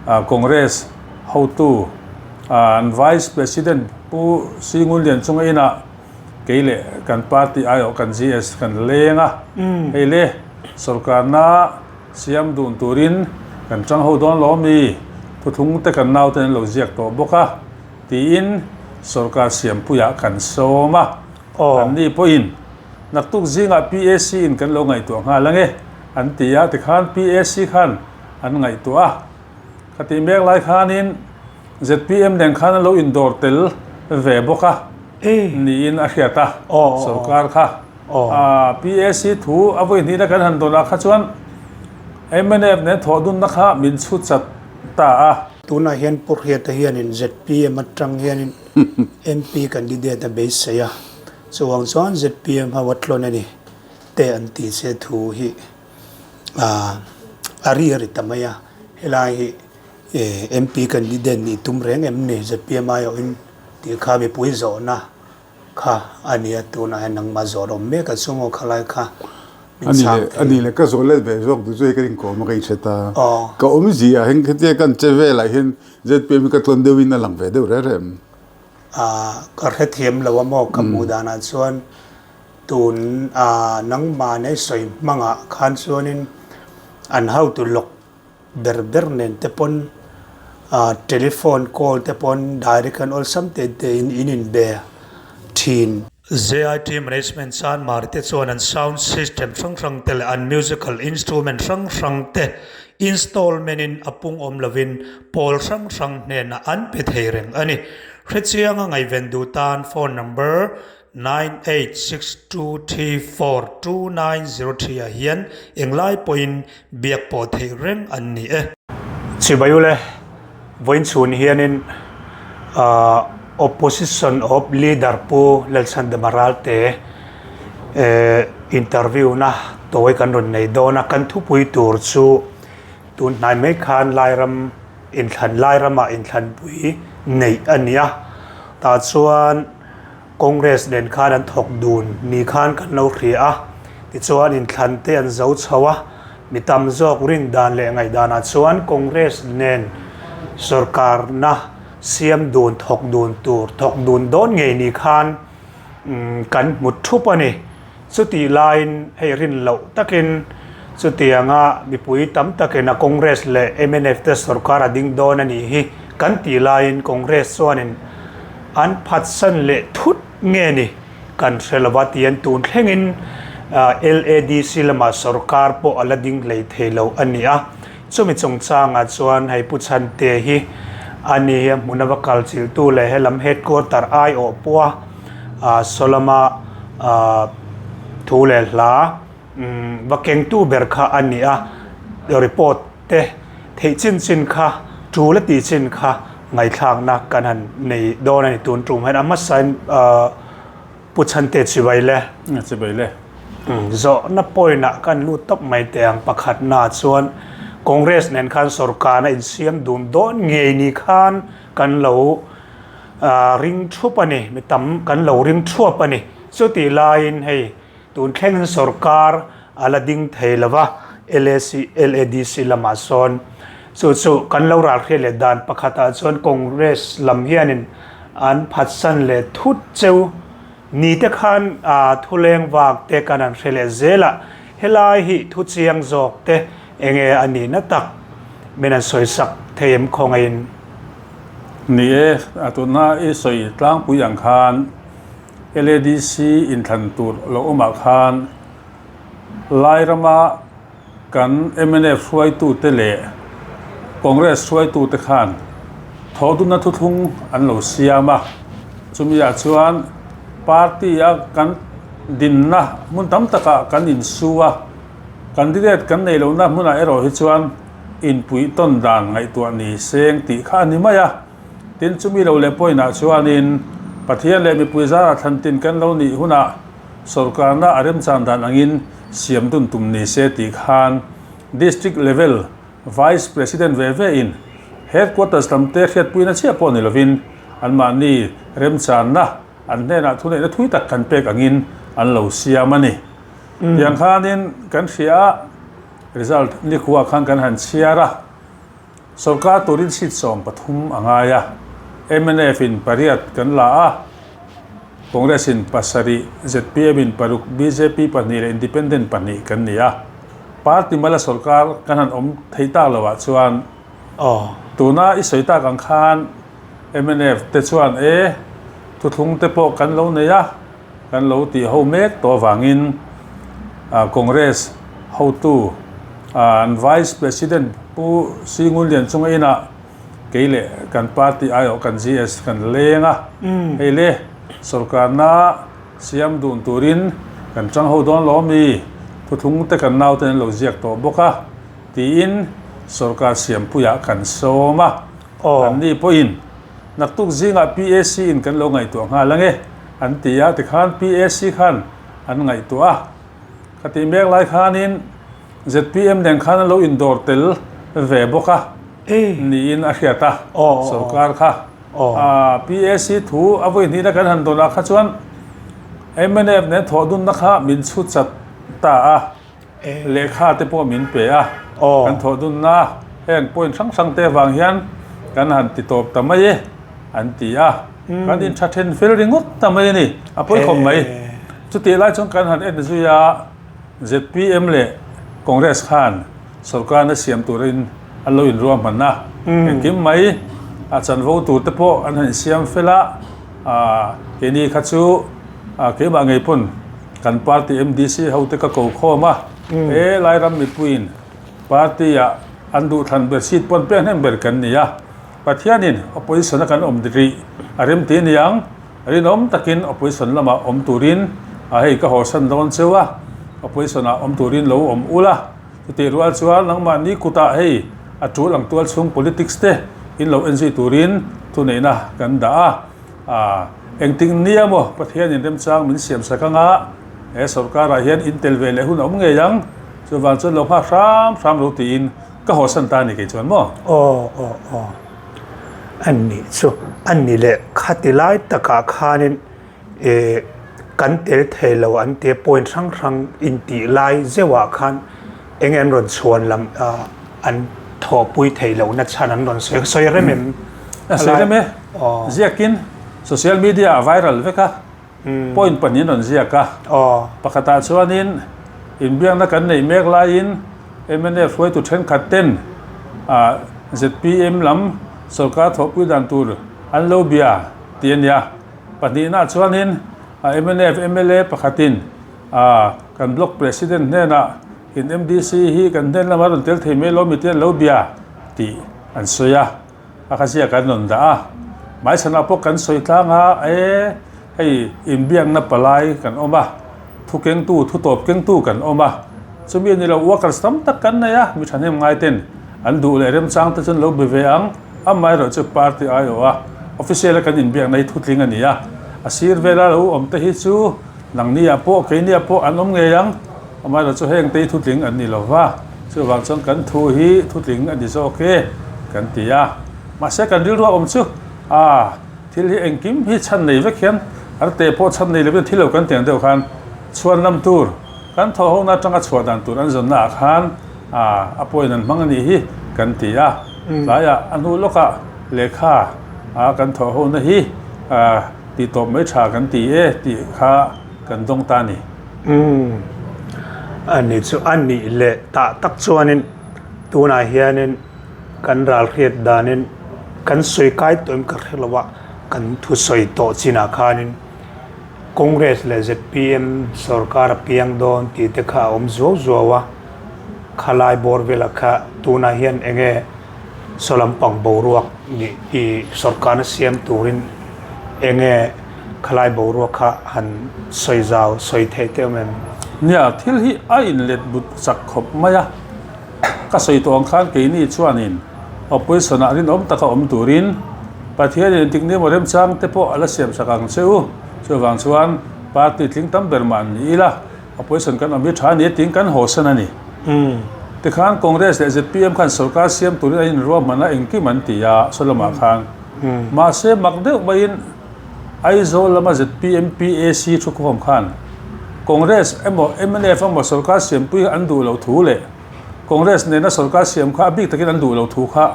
Congress hotu an Vice President Pu Singunlian chunga inah kei leh kan party aiawh kan GS kan leng a, hei le sorkarna siam dun turin kan tang ho dawn lo ami thuthlung te kan nauten an lo ziak tawh bawk a tiin sorkar siampuiah kan sawm a, anni pawhin naktuk zingah PAC in kan lo ngaihtuah nghal ange an ti a, tikhan PAC khan an ngaihtuah a, ka tih mek lai khanin zpm nen khan an lo indawr tel ve bawk a niin a hriat a, sorkar kha PAC thu a vawi hnihna kan han dawnah kha chuan mnf nen thawh dunna kha min chhu chat ta a. Tunah hian Pu Hriata hianin zpm atang hianin MP candidate a beisei a, chuvang chuan zpm ho a tlawn a ni te an ti che thu hi. A ri a ri ta mai a, helai hi MP candidate nih tum reng em ni zpm aiawhin tih kha mipui zawhna kha a ni a, tunah hian nangmah zawh awm mek a chungaw khalai kha min chhang thei. A ni le, ka zawh let ve zawk duh chu hei ka inkawm a ka inhre ta, ka awmzia ah hian khatia kan che velah hian zpm hi ka tlawn deuhin a lang ve deuh reng reng. Ka hrethiam lo a maw ka hmuh danah chuan Tun a nangmah nei sawi hmangah khan chuanin an hotu lawk ber ber nen te pawn telephone call te pawn direct an awlsam te te in in inbe thin. JIT Management Chanmar te chuan an sound system hrang hrang te leh an musical instrument hrang hrang te installment in a pung awm lovin pawl hrang hrang hnenah an pe thei reng a ni. Hrechianga ngaihven duh tan phone number 9862342903 ah hian englai pawhin biak pawh theih reng an ni e. Chibai ule, vawiin chhun hianin Opposition of Leader Pu Lalchhandama Ralte interview na tawi kan rawn nei dawn a, kan thupui tur chu tun hnai mai khan Lairam inthlan Lairamah inthlanpui neih a ni a, tah chuan Congress nen khan an thawk dun ni khan kan lo hria a, tichuan inthlan te an zo chho a, mi tam zawk rin dan leh ngaihdanah chuan Congress nen sorkarna siam dun thawk dun tur thawk dun dawn ngei ni khan kan hmu thup a ni. Chutih laiin hei rin loh takin chutianga mipui tam takin a Congress leh mnf te sorkar a ding dawn a nih hi kan tih laiin Congress chuanin an phatsan leh thut nge ni kan hre lova tihian tun thlengin LADC lamah sorkar pawh a la ding hlei thei lo a ni a. Chumi chungchangah chuan hei Pu Chhante hi a ni hi a hmun a va kal chilhtu leh helam headquarter aiawh pawha saw lama thu leh hla va kengtu ber kha a ni a, report te theih chin chin kha tul a tih chin kha ngaihthlakna kan han nei dawn a ni tun tum hian a hmasain Pu Chhante chibai le. Chibai le. Zawhna point ah kan lut tawp mai teh ang pakhatna chuan Congress nen khan sorkarna insiam dun dawn ngei ni khan kan lo ring thup a ni, mi tam kan lo ring thuap a ni. Chutih laiin hei tun thlengin sorkar a la ding thei lo va, LAC, LADC lamah sawn chu chu kan lo ral hriat leh dan pakhatah chuan Congress lam hianin an phatsan leh thut cheu ni te khan thuleng vak te kan han hre leh zel a, helai hi thu chiang zawk te enge a nihna tak min han sawisak thei em khawngaihin. Ni e, a tuna i sawi tlangpui ang khan LADC inthlan tur lo awmah khan Lairama kan mnf hruaitute leh Congress hruaitute khan thawhdunna thuthlung an lo siam a, chumiah chuan party a kan dinna hmun tam takah kan insu a, candidate kan neih lohna hmunah erawh hi chuan inpuih tawn dan ngaihtuah ni seng tih kha a ni mai a. Tin, chumi lo leh pawinah chuanin Pathian leh mipui zara thlan tin kan lo nih hunah sorkarna a remchan dan angin siam dun tum ni se tih khan District level Vice President ve ve in Headquarters lam te hriatpuina chiah pawh ni lovin anmahni remchanna an hnenah thuneihna thui tak kan pek angin an lo siam a ni. Tiang khanin kan hria a, result nikhua khan kan han chhiar a. Sorkar turin seat 13 a ngai a, mnf in pariat kan la a, Congress in pasarih, zpm in paruk, bjp pahnih leh Independent pahnih kan ni a. Party mala sorkar kan han awm thei tak lo ah chuan tuna i sawi tak ang khan mnf te chuan e thuthlung te pawh kan lo nei a, kan lo tih ho mek tawh avangin Congress hotu an Vice President Pu Singunlian chunga inah kei leh kan party aiawh kan GS kan leng a, hei le sorkarna siam dun turin kan tang ho dawn lo ami thuthlung te kan naute an lo ziak tawh bawk a tiin sorkar siampuiah kan sawm a, anni pawhin naktuk zingah PAC in kan lo ngaihtuah nghal ange an ti a, tikhan PAC khan an ngaihtuah a, ka tih mek lai khanin zpm nen khan an lo indawr tel ve bawk a niin a hriat a, sorkar kha PAC thu a vawi hnihna kan han dawnah kha chuan mnf nen thawh dunna kha min chhut chat ta a, lehkha te pawh min pe a, kan thawh dunna heng point hrang hrang te avang hian kan han ti tawp ta mai e an ti a, kan intha then fel ringawt ta mai a ni, a pawi khawp mai. Chutih lai chuan kan han en zui a. Zpm leh Congress khan sorkarna siam turin an lo inruahman a, engkim mai a chanvo tur te pawh an han insiam fel a, keini kha chu keimah ngei pawn kan party MDC ho te ka ko khawm a, he Lairam mipuiin party ah an duhthlan ber seat pawn pek hnem ber kan ni a, Pathianin opposition a kan awm rih a remti aniang. Rinawm takin opposition lamah awm turin a hei ka hawsan dawn cheu a, opposition ah awm turin lo awm ul a, chutih rual chuan nangmahni kutah hei a tul ang tual chhung politics te in lo enzui turin thuneihna kan dah a, ah engtik nia maw Pathianin remchang min siam sak anga he sorkarah hian in tel ve leh hun a awm ngei ang, chuvang chuan lo nghak hram hram lo tiin ka hawsan ta a ni kei chuan maw? Aw aw aw. An nih chu a ni leh khati lai takah khanin ih kan tel thei lo an tia point hrang hrang intih lai zeuhah khan eng an rawn chhuan lam ah an thawhpui thei lohna chhan an rawn sawi sawi rem em? A sawi rem e, ziakin social media ah viral vek a. Point pahnih an rawn ziak a, pakhatah chuanin inbiakna kan neih mek laiin mnf hruaitu thenkhat ten zpm lam sorkar thawhpui dan tur an lo bia tih a ni a. Pahnihnaah chuanin mnf mla pakhatin kan block president hnenah in MDC hi kan hnen lama rawn tel thei mai lo mi te an lo bia tih an sawi a. A kha ziak an rawn dah a, hmaichhanah pawh kan sawi tlang a, e hei inbiakna palai kan awm a, thu kengtu thu tawp kengtu kan awm a, chumi a ni lo workers tam tak kan nei a, mi thahnem ngai ten an duh leh remchang te chu an lo be ve ang, amaherawh chu party aiawh a official a kan inbiakna hi thutling a ni a, a sir vela lo awm te hi chu nangniah pawh keiniah pawh an awm ngei ang. Amaherawh chu heng te hi thutling an ni lo va, chuvang chuan kan thu hi thutling a ni zawk e kan ti a. Mahse kan rilru a awm chu a thil hi engkim hi chhan nei vek hian arte pawh chhan nei lovin thil lo kan tih ang deuh khan chhuan lam tur kan thawh hona atanga chhuah dan tur an zawnna ah khan a a point an hmang a nih hi kan ti a. Tlaiah a hnu lawkah lehkha a kan thawh hona hi a tih tawp mai tha kan ti e tih kha kan dawng ta a ni. Umm a ni chu a nih leh tah tak chuanin tunah hianin kan ral hriat danin kan sawi kai tawh em ka hre lo a kan thusawi tawh chinah khanin Congress leh zpm sorkar a piang dawn tih te kha a awm zuau zuau a khalai bawr velah kha tunah hian eng nge saw lampang boruak nih tih sorkarna siam turin eng nge Khalai boruak kha han sawi zau, sawi theih teh awm em? Nia, thil hi a inlet but chak khawp mai a. Ka sawi tawh ang khan keini chuanin opposition-ah rinawm taka awm turin Pathianin engtik ni emaw remchang te pawh a la siam sak ang che u. Chuvang chuan party tling tam ber mah ni ila opposition kan awm hi tha a ni tiin kan hawsan a ni. Tikhan Congress leh zpm khan sorkar siam turin an inruahman a engkim an ti a, saw lamah khan. Mahse mak deuh maiin Aizawl lama zpm PAC thukhawm khan Congress emaw mnf emaw sorkar siampui an duh loh thu leh Congress nena sorkar siam kha a bik takin an duh loh thu kha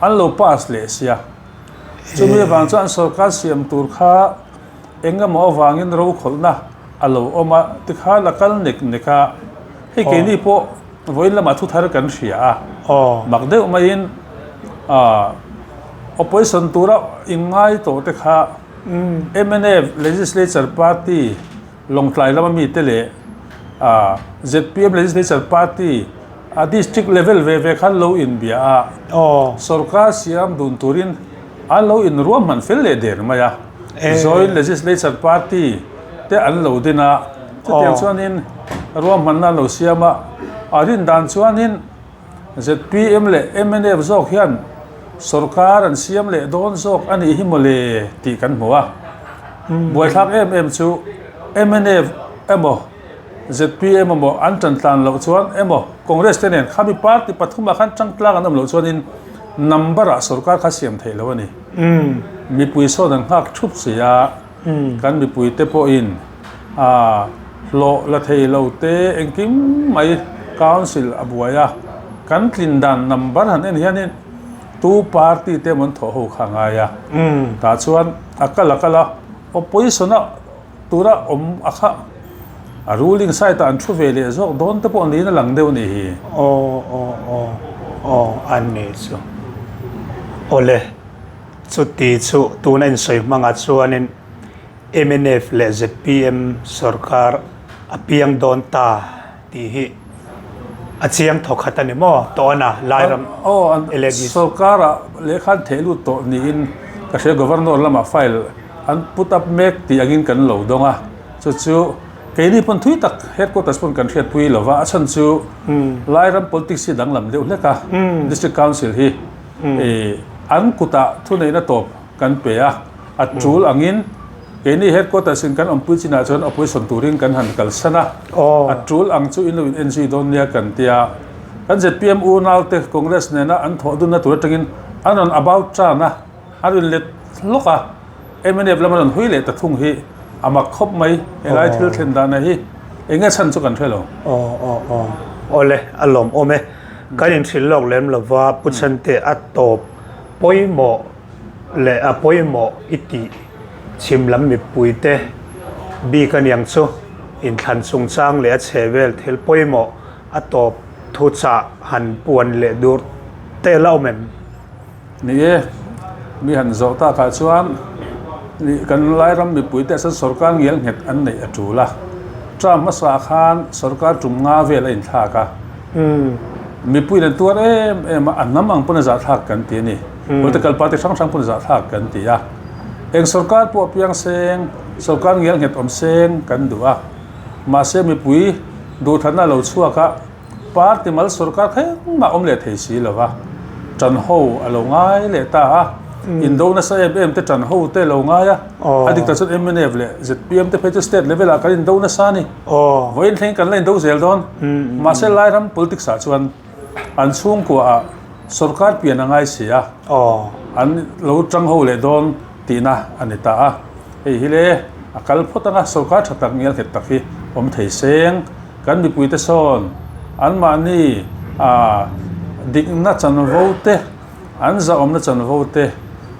an lo pass leh sia. Chumi avang chuan sorkar siam tur kha eng emaw avangin rokhawlhna a lo awm a, tikhan a kal nek nek a. Hei keini pawh vawiin lamah thu thar kan hria a, mak deuh maiin opposition tura inngai tawh te kha mnf Legislature Party Lawngtlai lama mite leh zpm Legislature Party a district level ve ve khan lo inbia a, sorkar siam dun turin an lo inruahman fel leh der mai a. Joint Legislature Party te an lo din a, chutiang chuanin ruahmanna an lo siam a, a rin dan chuanin zpm leh mnf zawk hian sorkar an siam leh dawn zawk a nih hi mawle tih kan hmu a. Buaithlak em em chu mnf emaw zpm emaw an tan tlan loh chuan emaw Congress te nen khami party pathumah khan tangtlang an awm loh chuanin number ah sorkar kha siam theih loh a ni. Mipui sawn an nghak thup si a, kan mipui te pawhin hlawh la thei lo te engkim mai council a buai a, kan tlin dan number han en hianin tu party te emaw an thawh ho kha a ngai a, tah chuan a kal a kal a, opposition a tura awm a kha a ruling side ah an thu ve leh zawk dawn te pawh niin a lang deuh a nih hi. Aw aw aw aw an ni chu. Awle chuti chu tuna insawi hmangah chuanin mnf leh zpm sorkar a piang dawn ta tih hi a chiang thawkhat a ni maw tawna Lairam Aw an sorkar ah lehkha an theh lut tawh niin ka hria Governor lamah file an put up mek tih angin kan lo dawng a chu chu keini pawn thui tak headquarters pawn kan hriatpui lo va a chhan chu Lairam politics hi danglam deuh hlek a District Council hi ih an kutah thuneihna tawp kan pe a, a tul angin keini headquarters in kan awmpui chinah chuan opposition turin kan han kalsan a, a tul ang chu in lo in enzui dawn nia kan ti a, kan zpm unaute Congress nena an thawh dunna tur atangin an rawn about tan a, an rawn let hlawk a, mnf lam an rawn hui leh ta thung hi a mak khawp mai, helai thil thlen dahna hi eng nge chhan chu kan hre lo. Aw aw aw awle a lawmawm e, kan inhrilh lawk lem lova Pu Chhante a tawp pawimawh leh a pawimawh i tih chhim lam mipuite bik a niang chu inthlan chungchang leh a chhe vel thil pawimawh a tawp thu chah han puan leh dur te la awm em? Ni e, mi han zawh takah chuan kan Lairam mipuite chuan sorkar ngial nghet an neih a tul a, term hmasa khan sorkar tum nga vel a inthlak a. Mipuiin an tuar em em a, a hnam ang pawn a zahthlak kan ti a ni. Political party hrang hrang pawn a zahthlak kan ti a. Eng sorkar pawh piang seng, sorkar ngial nghet awm seng kan duh a. Mahse mipui duhthlanna a lo chhuak a, party mal sorkar kha engmah awm leh thei si lo va, ṭan ho a lo ngai leh ta a. Indo nasa em em te ṭan ho te lo ngai a, a dik tak chuan mnf leh zpm te phei chu state level ah kan indo nasa a ni. Vawiin thleng kan la indo zel dawn. Mahse Lairam politics ah chuan an chhungkua ah sorkar pian a ngai si a, an lo ṭang ho leh dawn tihna a ni ta a. Hei hi le a kal phawt anga sorkar ṭha tak ngial nghet tak hi awm thei seng. Kan mipuite sawn anmahni dikna chanvo te, An zahawmna chanvo te,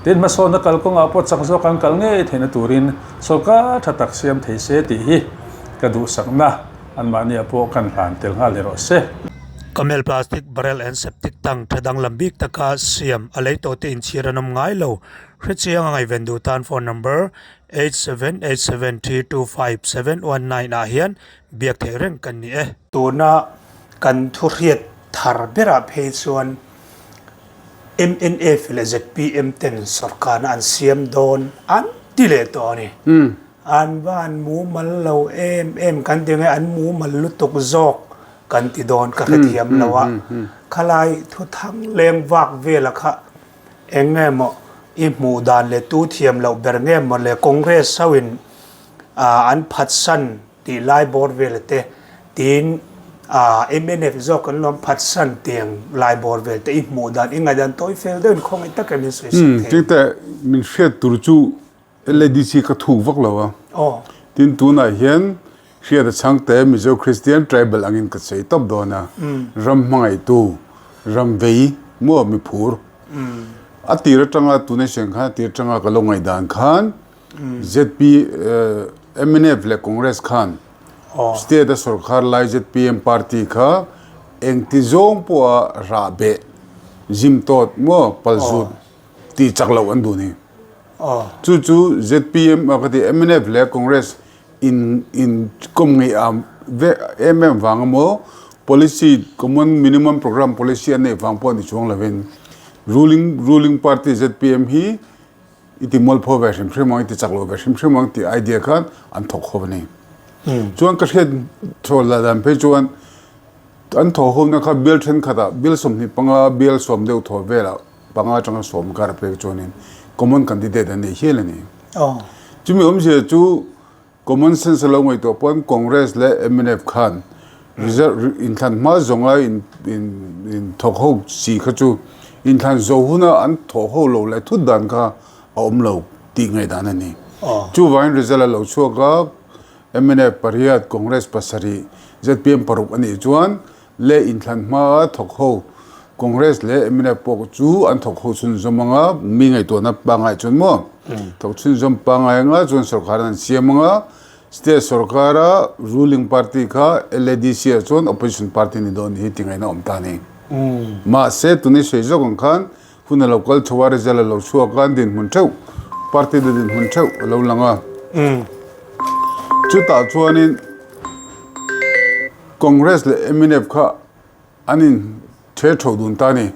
tin hmasawnna kalkawngah pawh chak zawk an kal ngei theihna turin sorkar tha tak siam thei se tih hi ka duhsakna anmahniah pawh kan hlan tel nghal ni rawh se. Camel plastic barrel and septic tank tha danglam bik taka siam a lei tawhte inchhir an awm ngai lo. Hrechiang a ngaihven duh tan phone number 8787325719 ah hian biak theih reng kan ni e. Tuna kan thuhriat thar berah phei chuan Mnf leh zpm ten sorkarna an siam dawn an ti leh tawh a ni. An va han mumal lo em em kan ti nge an mumal lutuk zawk kan ti dawn ka hrethiam lo a. Khalai thuthang leng vak vela kha eng nge maw i hmuh dan leh tu thiam loh ber nge maw le Congress ho in an phatsan Tih lai bawr vel te tiin mnf zawk an lawm phatsan tiang lai bawr vel te i hmuh dan i ngaihdan tawi fel deuhin khawngaih tak em in sawi sak thei. Chengte min hriat tur chu LADC ka thuk vak lo a. Tin tunah hian hriat a chhangte Mizo Christian tribal angin ka sawi tawp dawn a. Ram hmangaihtu, ram vei, maw miphur. A tir atanga tuna hriang khan a tir atanga ka lo ngaihdan khan ZP mnf leh Congress khan state a sorkar lai zpm party kha engti zawng pawha rah beh zim tawt maw palzut tih chak loh an duh ni. Chu chu zpm ka ti mnf leh Congress in in kawm ngeih a ve em em vang emaw policy common minimum programme policy an neih vang pawh ni chuang lovin ruling ruling party zpm hi i ti mualpho ve hrim hrim ang i ti chak lo ve hrim hrim ang tih idea khan an thawk ho a ni. Chuan ka hriat thaw la dan phei chuan an thawh ho na kha bial thenkhatah bial 25 bial 10 deuh thaw velah panga atanga 10 kar pek chuanin common candidate an nei hial a ni. Chumi awmzia chu common sense a lo ngaihtuah pawn Congress leh mnf khan result inthlan hma zawnga in in in thawk ho si kha chu inthlan zawh huna an thawh ho lo leh thut dan kha a awm lo tih ngaihdan a ni. Chuvangin result a lo chhuak a, mnf pariat, Congress pasarih, zpm paruk a nih chuan leh inthlan hmaa thawk ho Congress leh mnf pawh chu an thawk ho chhunzawm anga mi ngaihtuahna pangngai chuan maw thawk chhunzawm pangngai anga chuan sorkar an siam anga state sorkara ruling party kha LADC ah chuan opposition party ni dawn hi ti ngaihna awm ta a ni. Mahse tuni sawi zawk ang khan hun a lo kal chho a result a lo chhuak a an dinhmun theuh party te dinhmun theuh a lo lang a chutah chuanin Congress leh mnf kha an in the tho dun ta a ni.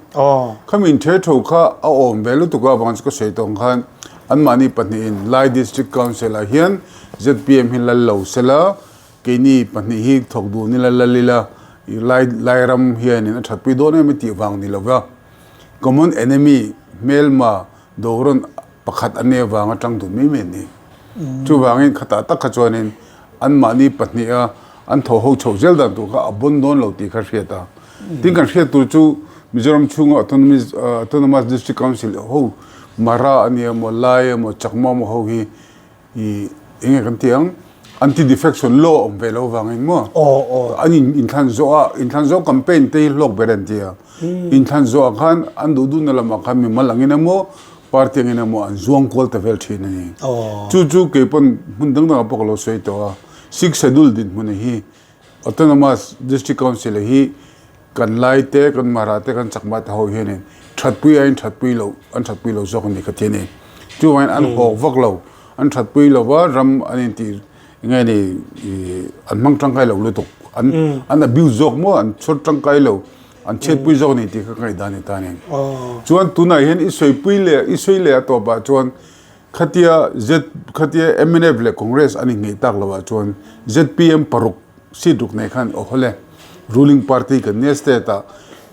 Khami in the tho kha a awm ve lutuk a avang chu ka sawi tawh ang khan anmahni pahnihin Lai District Council ah hian zpm hi lal lo sela keini pahnih hi thawk dun ila lal ila Lai Lairam hianin a thatpui dawn em tih vang ni lova common enemy hmelma dorawn pakhat an nih avang atang dun mai mai an ni. Chuvangin khatah tak kha chuanin anmahni pahniha an thaw ho chhoh zel dan tur kha a bawn dawn lo tih kha hriat a. Tin kan hriat tur chu Mizoram chhunga Autonomous Autonomous District Council ho Mara a nia maw Lai emaw Chakma emaw ho hi I enge kan tih ang anti defection law awm ve lo vangin maw an in inthlan zawh a inthlan zawh campaign te hi hlawk ber an ti a inthlan zawh ah khan an duh duhna lamah khan mimal angin emaw party angin emaw an zuang kual ta vel thin a ni chu chu kei pawn hmun dang dangah pawh ka lo sawi tawh a six schedule dinhmun hi Autonomous District Council hi kan Lai te, kan Mara te, kan Chakma te ho hianin thatpui aiin thatpui lo, an thatpui lo zawk a ni ka ti a ni. Chuvangin an hawk vak lo, an thatpui lo va, ram an intih eng nge ni an hmang tangkai lo lutuk, an an abuse zawk maw, an chhawr tangkai lo, an chhiatpui zawk a ni tih kha ka ngaihdan a ni ta a ni. Chuan tunah hian i sawipui leh i sawi leh a tawpah chuan Khatia Z khatia mnf leh Congress an inngei tak loh ah chuan zpm paruk seat ruk nei khan aw hawle ruling party kan nia state ah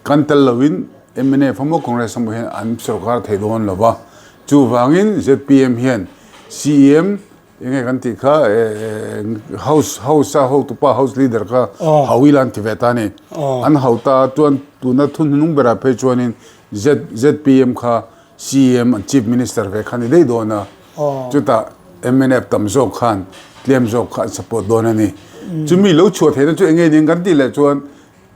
kan tel lo in mnf emaw Congress emaw hian an sorkar thei dawn lo va chuvangin zpm hian CEM enge kan tih kha house house a hotupa house leader kha hau ila an ti ve ta a ni an hau ta chuan tuna thunhnung berah phei chuanin Z zpm kha CM an Chief Minister ve kha ni daih dawn a, chutah mnf tam zawk khan tlem zawk kha an support dawn a ni. Chumi lo chhuah theihna chu eng nge ning kan tih leh chuan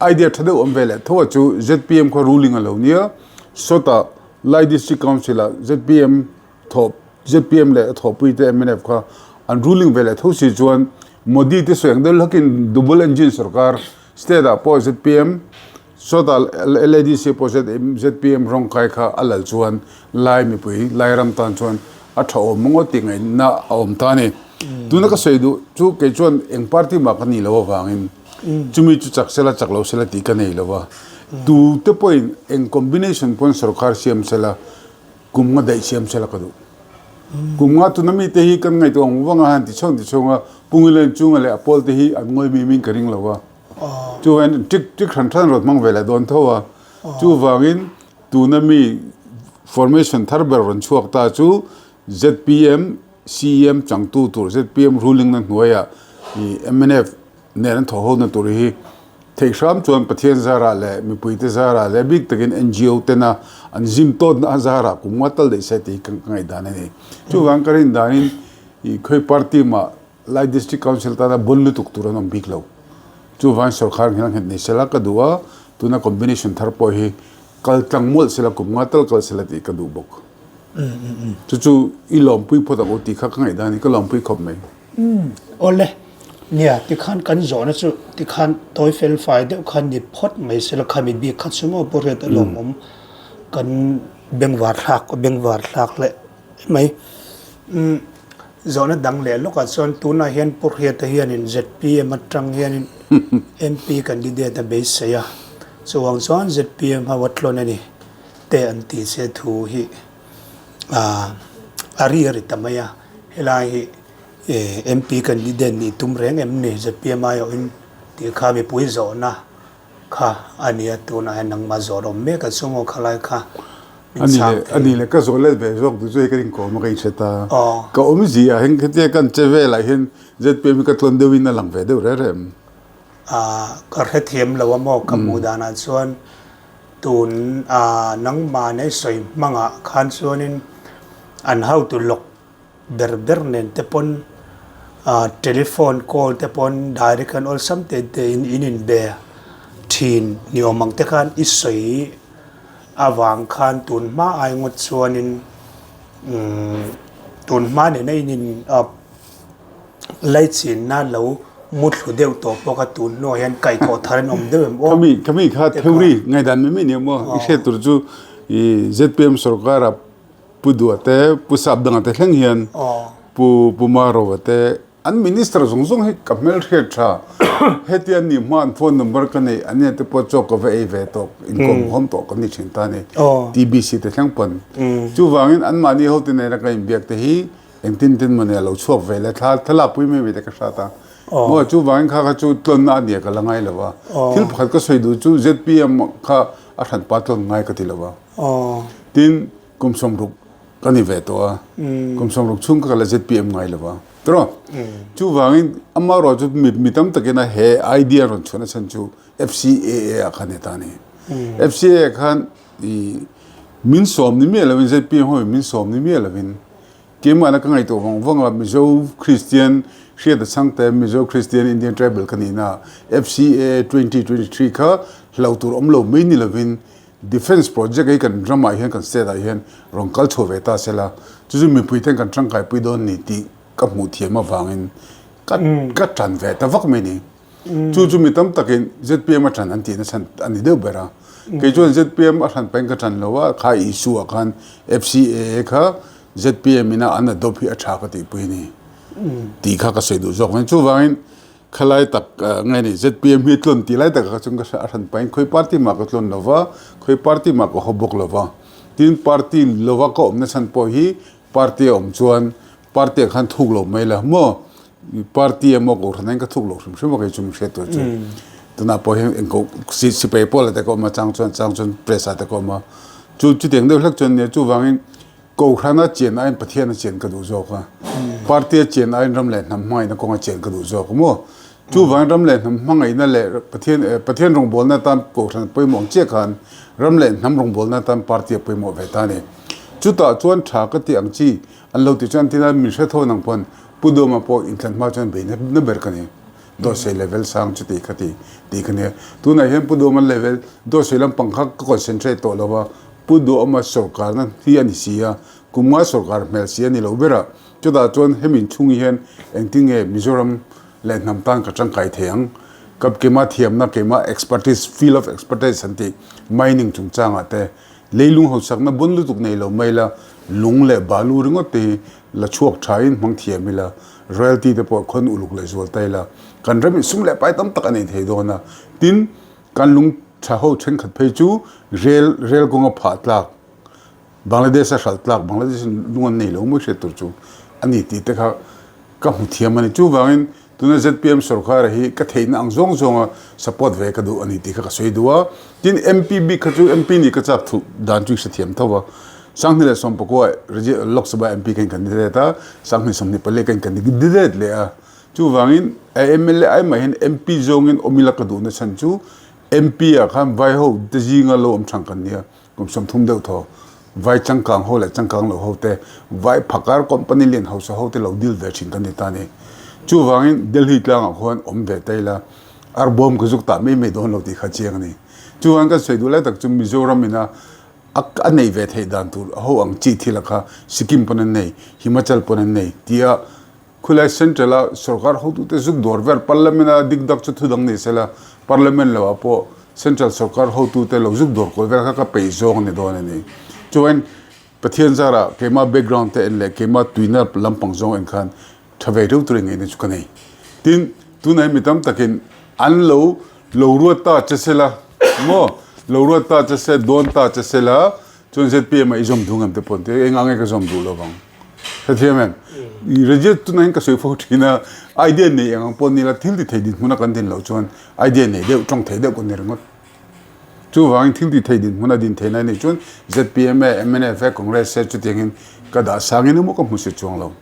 idea tha deuh awm ve leh tho a chu zpm kha ruling a lo nia, sawtah Lai District Council ah zpm thawh zpm leh a thawhpui te mnf kha an ruling ve leh tho si chuan Modi te sawi ang deuh hlakin double engine sorkar state ah pawh zpm Sawtah LADC pawh zpm rawng kai kha a lal chuan Lai mipui, Lai ram tan chuan a tha awm ngawt tih ngaihna a awm ta a ni. Tuna ka sawi duh chu kei chuan eng party mah ka nih loh avangin chumi chu chak sela chak lo sela tih ka nei lo va. Tu te pawhin eng combination pawn sorkar siam sela kum nga daih siam sela ka duh. Kum nga tuna mite hi kan ngaihtuah ang vang a han ti chhawng ti chhawng a, Pungilen chunga leh a pawl te hi an ngawi mim in ka ring lo va. Chuan ṭik ṭik hran hran rawt hmang ve leh dawn tho a. Chuvangin tuna mi formation thar ber rawn chhuak ta chu zpm CEM changtu tur zpm ruling na hnuaiah ih mnf nen an thawh ho na tur hi theih hram chuan Pathian zarah leh mipuite zarah leh bik takin ngo tena an zim tawtna a zarah kum nga tal daih se tih hi ka ngaihdan a ni. Chuvang ka rin danin ih khawi party mah Lai District Council tana bun lutuk tur an awm bik lo. Chuvangin sorkar nghel nghet nei sela ka duh a, tuna combination thar pawh hi Kal tlang mawlh sela kum nga tal kal sela tih ka duh bawk. Chu chu i lawmpui phawt ang u tih kha ka ngaihdan hi ka lawmpui khawp mai. Awle, nia tikhan kan zawhna chu tikhan tawi fel fai deuh khan ni phawt mai sela khami bik kha chu maw Pu Riat a lawmawm kan bengvar thlak bengvar thlak leh mai. Zawhna dang leh lawkah chuan tunah hian Pu Hriata hianin zpm atang hianin MP candidate a beisei a, chuvang chuan zpm ho a tlawn a ni te an tih che thu hi a ri a ri ta mai a, helai hi MP candidate nih tum reng em ni zpm aiawhin tih kha mipui zawhna Kha a nia tunah hian nangmah zawh awm mek a chu maw khalai kha min chhang thei. A ni le ka zawh let ve zawk duh chu hei ka inkawm a ka inhre ta. Ka awmzia ah hian khatia kan che velah hian zpm hi ka tlawn deuhin a lang ve deuh reng reng. Ka hrethiam lo a maw ka hmuh danah chuan tun nangmah nei sawi hmangah khan chuanin an hotu lawk ber ber nen te pawn telephone call te pawn direct an awlsam te te in in inbe thin ni awm ang te khan i sawi avang khan tun hma ai ngawt chuanin umm tun hma nena in in laichinna lo muthlu deuh tawh bawk a tun hnuah hian kaihthawh thar an awm deuh em aw. Khami khami kha theory ngaihdan mai mai ni awm aw i hriat tur chu i zpm sorkar ah Pu Dua te, Pu Sap danga te thleng hian Pu Pu Marova te an minister zawng zawng hi ka hmelhriat tha. Heti an nih hma an phone number ka nei an nia te pawh chaw ka va ei ve tawk inkawm hawm tawh kan ni thin ta a ni. TBC te thleng pawn. Chuvangin anmahni hote nena ka inbiak te hi engtin tin maw nia lo chhuak ve le thla thlalakpui mai mai te ka hrat a. Maw chuvangin kha kha chu tlawnna a nia ka la ngai lo a. Thil pakhat ka sawi duh chu zpm kha a hranpa tlawn ngai ka ti lo a. Tin, kum sawmruk ka ni ve tawh a, kum sawmruk chhung ka la zpm ngai lo va. Tiraw? Chuvangin amaherawh chu mi tam takin a he idea rawn chhuahna chhan chu FCAA ah khan ni ta a ni. FCAA khan i min sawm ni miah lovin zpm ho in min sawm ni miah lovin keimahna ka ngaihtuah vang vang a Mizo Kristian hriat a chhang te Mizo Kristian Indian Tribal ka nihna FCAA 2023 kha hlauh tur awm lo mai ni lovin Defence project hi kan ramah hian kan state ah hian rawn kal chhuah ve ta sela, chu chu mipui ten kan tangkaipui dawn ni tih ka hmuh thiam avangin ka ka tan ve ta vak mai ni. Chu chu mi tam takin zpm a tan an tihna chhan a ni deuh ber a. Kei chuan zpm a hran pahin ka tan lo a, kha issue ah khan FCAA kha zpm ina an adopt hi a tha ka tihpui a ni tih kha ka sawi duh zawk mai. Chuvangin Khalai tak nge ni zpm hi tlawn tih lai takah kha chuan ka hre a hran pahin khawi party mah ka tlawn lo va, khawi party mah ka haw bawk lo va. Tin party lova ka awmna chhan pawh hi party a awm chuan party ah khan thuk lo mai la maw party emaw kohhran ah hian ka thuk lo hrim hrim a kei chu min hriat tur chu. Tunah pawh hian engkoh sipai pawlah te ka awm a chang chuan chang chuan press ah te ka awm a chu chutiang deuh hlek chuan nia chuvangin Kohhrana chian aiin Pathiana chian ka duh zawk a, party a chian aiin ram leh hnam hmangaihna kawnga chian ka duh zawk a maw? Chuvangin ram leh hnam hmangaihna leh Pathian Pathian rawngbawlna atan kohhran a pawimawh ang chiah khan ram leh hnam rawngbawlna atan party a pawimawh ve ta a ni. Chutah chuan tha ka tih ang chi an lo tih chuan tina min hre tho nang pawn Pu Duama pawh inthlan hma chuan bei na ber ka ni. Dawhsei level sang chuti kha ti tih ka nia. Tunah hian Pu Duama level dawhsei lampang kha ka concentrate tawh lo va, Pu Duama sorkarna hi a ni si a, kum nga sorkar hmel si a ni lo ber a, chutah chuan hemi inchhung hian engtin nge Mizoram leh hnam tan ka tangkai thei ang? Ka keimah thiamna, keimah expertise, field of expertise an tih mining chungchangah te, leilung hausakna bun lutuk nei lo mai la, lung leh balu ringawt te hi la chhuak thain hmang thiam ila, royalty te pawh khawn uluk leh zual ta ila, kan ram in sum leh pai tam tak a nei thei dawn a, tin, Kan lung tha ho thenkhat phei chu rel rel kawnga phah tlak, Bangladesh a hralh tlak, Bangladesh in lung an nei lo mawi hriat tur chu a ni tih te kha ka hmu thiam a ni. Chuvangin tuna zpm sorkar hi ka theihna ang zawng zawnga support ve ka duh a ni tih kha ka sawi duh a. Tin MP bik kha chu MP nih ka chak thuh dan chu i hrethiam tho va. 2019 Lok Sabha MP kha in candidate a, 2024 kha in candidate leh a. Chuvangin a mla ai mah hian MP zawngin awm ila ka duhna chhan chu MP ah khan vai ho te zinga lo awm thang kan nia, kum 30 deuh thaw vai changkang ho leh changkang lo ho te, vai phakar company lian hausa ho te lo deal ve thin kan ni ta ni. Chuvangin Delhi tlangah khuan awm ve ta ila arbawm ka zuk tah mai mai dawn lo tih kha chiang a ni. Chuan kan sawi duh lai tak chu Mizoram ina a nei ve theih dan tur ho ang chi thil a kha Sikkim pawn an nei, Himachal pawn an nei tia khulai central a sorkar hotute zuk dawr vel parliament a dik dak chu thu dang ni sela parliament lo ah pawh central sorkar hotute lo zuk dawr kual vel kha ka peih zawng a ni dawn a ni. Chuan Pathian zarah keimah background te en leh keimah tuina lampang zawng en khan tha ve deuh tur engei na chu ka nei. Tin, tunah hi mi tam takin an lo lo ruat ta che sela maw, lo ruat ta che se, dawn ta che sela chuan zpm ah i zawm duh ngam te pawh an ti a, eng ang nge ka zawm duh lo vang. Hrethiam em? Reject tunah hian ka sawi fo thin a, idea nei eng ang pawh ni la thil ti thei dinhmuna kan din loh chuan idea nei deuh, tawng thei deuh kan ni ringawt. Chuvangin thil ti thei dinhmun a din theihna anih chuan zpm e, mnf e, Congress e chutiangin ka dah sangin emaw ka hmu si chuang lo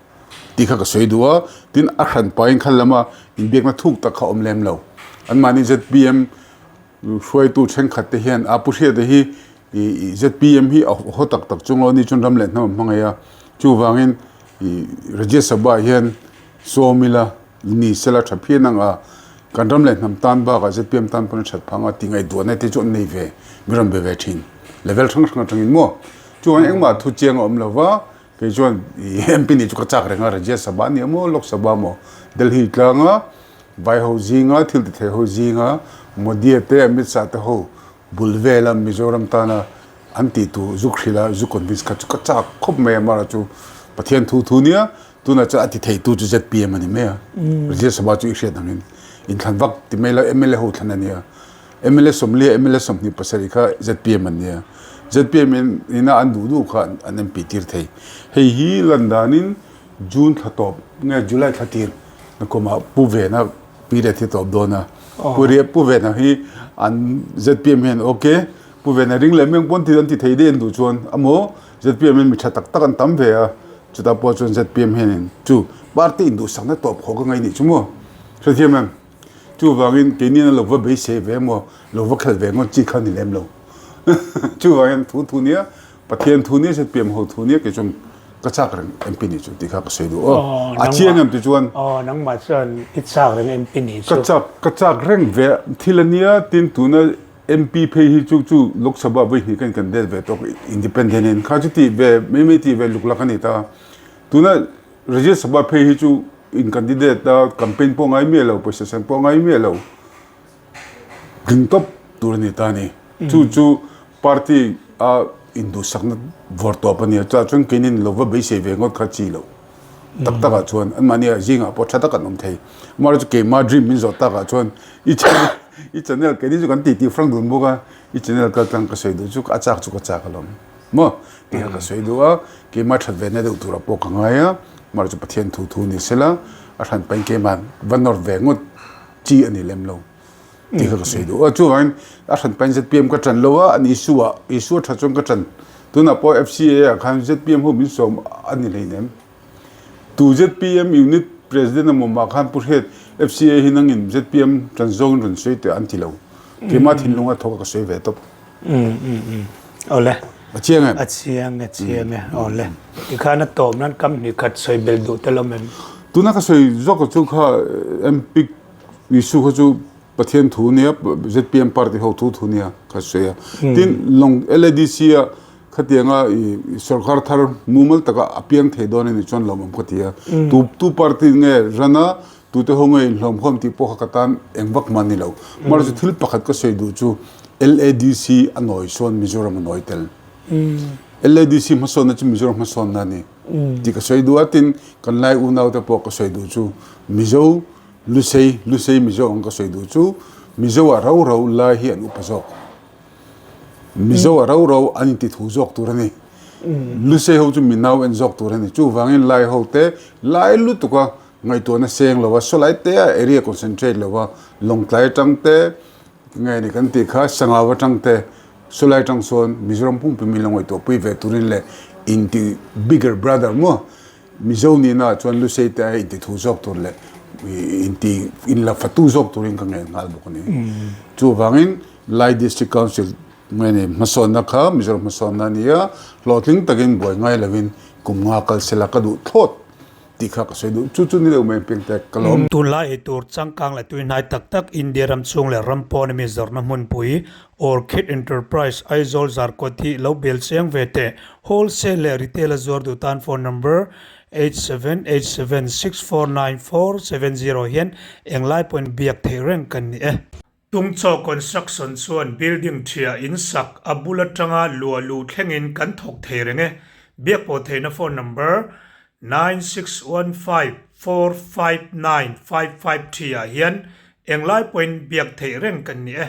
tih kha ka sawi duh a. Tin, a hran pahin kha lama inbiakna thuk tak kha awm lem lo. Anmahni zpm hruaitu thenkhat te hian a pu hriata hi ih zpm hi a haw tak tak chung lo a ni chuan ram leh hnam a hmangaih a. Chuvangin ih Rajya Sabha ah hian sawm ila Ni sela tha phian ang a, kan ram leh hnam tan bakah zpm tan pawn a that phang a ti ngaihduahna te chu an nei ve, mi rawn be ve thin. Level hrang hrang atangin maw? Chuan engmah thu chiang a awm lo va, kei chuan MP nih chu ka chak reng a, Rajya Sabha nia maw, Lok Sabha maw? Delhi tlanga vai ho zinga thil ti thei ho zinga Modi-a te Amit Shah te ho bul vela Mizoram tana an tih tur zu hrilh a, zu convince kha chu ka chak khawp mai a, amaherawhchu chu Pathian thu thu nia Tunah chuan a ti theitu chu zpm a ni mai a, Rajya Sabha chu i hriat angin inthlan vak ti mai lo, mla ho thlan a nia. Mla sawmli mla 27 kha zpm an nia. Zpm in ina an duh duh kha an MP tir thei. Hei hi lan danin June thla tawp nge July thla tir na kumah Pu Vena period hi tawp dawn a. Pu Ria Pu Vena hi an zpm hian ok Pu Vena ring leh meng pawn an ti thei daih an duh chuan amaw zpm in mi tha tak tak an tam ve a. Chutah pawh chuan zpm hianin chu party induhsakna tawp khawh ka ngaih nih chu maw? Hrethiam em? Chuvangin keini an lo va beisei ve maw? Lo va khelh ve ngawt chi kha ni lem lo. Chuvangin thu thu nia, Pathian thu nia, zpm ho thu nia kei chuan ka chak reng MP nih chu tih kha ka sawi duh aw. A chiang em ti chuan. Aw, nangmah chuan i chak reng MP nih chu. Ka chak, ka chak reng ve thil a nia, tin tuna MP phei hi chu chu Lok Sabha vawi hnih khan kan det ve tawk independent in kha chu tih ve mai mai tih ve luk lak a ni ta. Tuna Rajya Sabha phei hi chu in candidate a campaign pawh ngai miah lo pawisa sen pawh ngai miah lo ding tawp tur a ni ta a ni. Chu chu party a induhsakna vawr tawp a ni a chutah chuan keinin lo va beisei ve ngawt kha chi loh. Tak takah chuan anmahni ah zingah pawh tha tak an awm thei. Amaherawhchu keimah dream min zawh takah chuan i channel i channel keini chu kan titi frank dun bawk a, i channel kal tlang ka sawi duh chu a chak chu ka chak alawm maw tih kha ka sawi duh a, keimah that ve na deuh turah pawh ka ngai a, amaherawhchu Pathian thu thu ni sela a hran pahin keimah va nawr ve ngawt chi a ni lem lo tih kha ka sawi duh a. Chuvangin a hran pahin zpm ka tan lo a, an issue ah issue a tha chuan ka tan tunah pawh FCA ah khan zpm ho min sawm a ni hleinem. Tu zpm unit president emaw mah khan Pu Hriat FCA hi nangin zpm tan zawngin rawn sawi teh an ti lo. Keimah thinlung a thawk a ka sawi ve tawp. Awle. A chiang em? A chiang e, chiang e. Awle. Tikhan a tawp nan kam hnih khat sawi bel duh tel awm em? Tuna ka sawi zawk chu kha MP issue kha chu Pathian thu nia, zpm party ho thu thu nia ka sawi a. Tin, Long LADC a Khatianga i sorkar thar mumal taka a piang thei dawn a nih chuan lawmawm ka ti a. Tu tu party nge rana tute ho nge inhlawmkhawm tih pawh kha ka tan eng vak mah a ni lo. Mahse thil pakhat ka sawi duh chu LADC a nawi sawn Mizoram a nawi tel. LADC hmasawnna chu Mizoram hmasawnna a ni tih ka sawi duh a. Tin, kan lai unaute pawh ka sawi duh chu Mizo Lusei, Lusei Mizo ang ka sawi duh chu Mizo ah rau rau lai hi an upa zawk. Mizo a rau rau an inti thu zawk tur a ni. Lusei ho chu mi nau en zawk tur a ni. Chuvangin Lai ho te lai lutuk a ngaihtuahna seng lo a, sawlai te a area concentrate lo a, Lawngtlai atang te nge ni kan tih kha Sangau atang te sawlai atang sawn Mizoram pumpi min lo ngaihtuah pui ve turin leh inti bigger brother maw Mizo nihna ah chuan Lusei te aia inti thu zawk tur leh inti inla fatu zawk turin ka ngei nghal bawk a ni. Chuvangin Lai District Council nge ni hmasawnna kha Mizoram hmasawnna a ni a, hlawhtling takin buai ngai lovin kum nga kal sela ka duh thlawt. Tih kha ka sawi duh. Chu chu ni lo mai Piangte ka lawm. Tunlai ei tur changkang leh tuihnai tak tak India ram chhung leh ram pawn ami zawrhna hmunpui Orchid Enterprise Aizawl Zarkawt hi lo bel chiang ve teh. Wholesale leh retail a zuar duh tan phone number 8787649470 hian englai pawhin biak theih reng kan ni e. Tungchaw Construction chuan building ṭhia in sak a bul aṭanga luah luh thlengin kan thawk thei reng e. Biak pawh theihna phone number 9615459553 ah hian englai pawhin biak theih reng kan ni e.